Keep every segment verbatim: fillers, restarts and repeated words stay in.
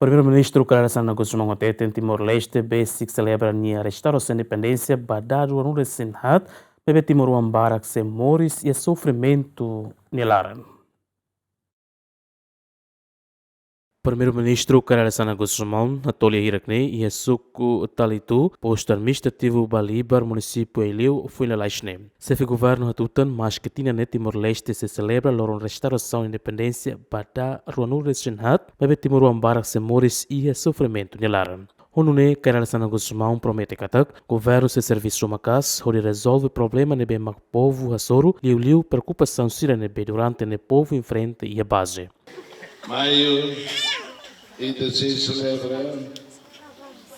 Primeiru-Ministru Kay Rala Xanana Gusmão hateten Timor-Leste besik selebra nia restaurasaun independénsia ba data ruanulu-resin-haat, maibé timoroan barak sei moris iha sofrimentu nia laran. Primeiru-Ministru Kay Rala Xanana Gusmão hato'o lia hirak-ne'e iha suku Talitu, postu administrativu Balibar, munisípiu Aileu, foin lalais ne'e. Xefe governu hatutan, maske tinan ne'e Timor-Leste sei selebra loron restaurasaun independénsia ba data ruanulu-resin-haat, maibé timoroan barak sei moris iha sofrimentu nia laran. Ho nune'e, Kay Rala Xanana Gusmão promete katak governu sei servisu maka'as hodi rezolve problema ne'ebé mak povu hasoru, liuliu preokupasaun sira ne'ebé durante ne'e povu enfrenta iha baze. Maiu, ita sei selebra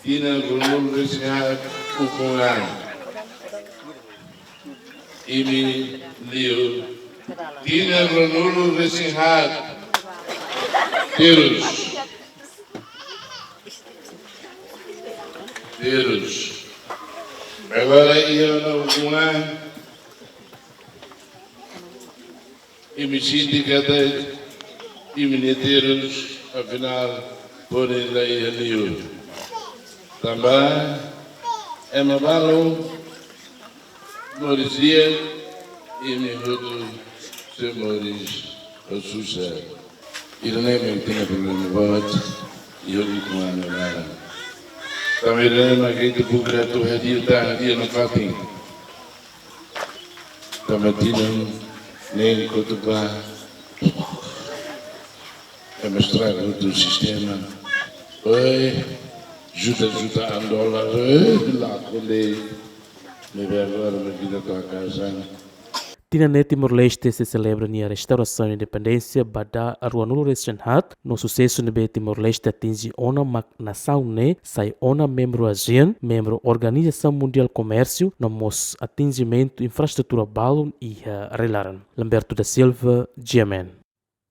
tinan ruanulu-resin-haat ukun an. Imi liu, tinan ruanulu-resin-haat. Terus. Terus. Agora iha ona ukun an, imi sente katak imi-nia terus, afinál, podem la iha liu. Tanba ema balu moris di'ak, imi hotu sei moris ho susar. Ida-ne'e mak ita-nia problema boot, iha ukun an nia laran. Tanba ida-ne'e mak ita buka atu hadi'a, atu hadi'a nafatin. Tanba tinan ne'e kotuk ba, ema estraga hotu sistema. Oi, juta-jutaan dolar, oi, lakon de'it. Ne'ebé agora mak ita to'o kasan. Tinan ne'e Timor-Leste sei selebra nia restaurasaun independénsia ba data ruanulu-resin-haat, no susesu ne'ebé Timor-Leste atinje ona mak nasaun ne'e sai ona membru ASEAN, membru Organizasaun Mundiál Komérsiu, no mós atinjimentu infraestrutura balun iha rai-laran. Lamberto da Silva, G M N.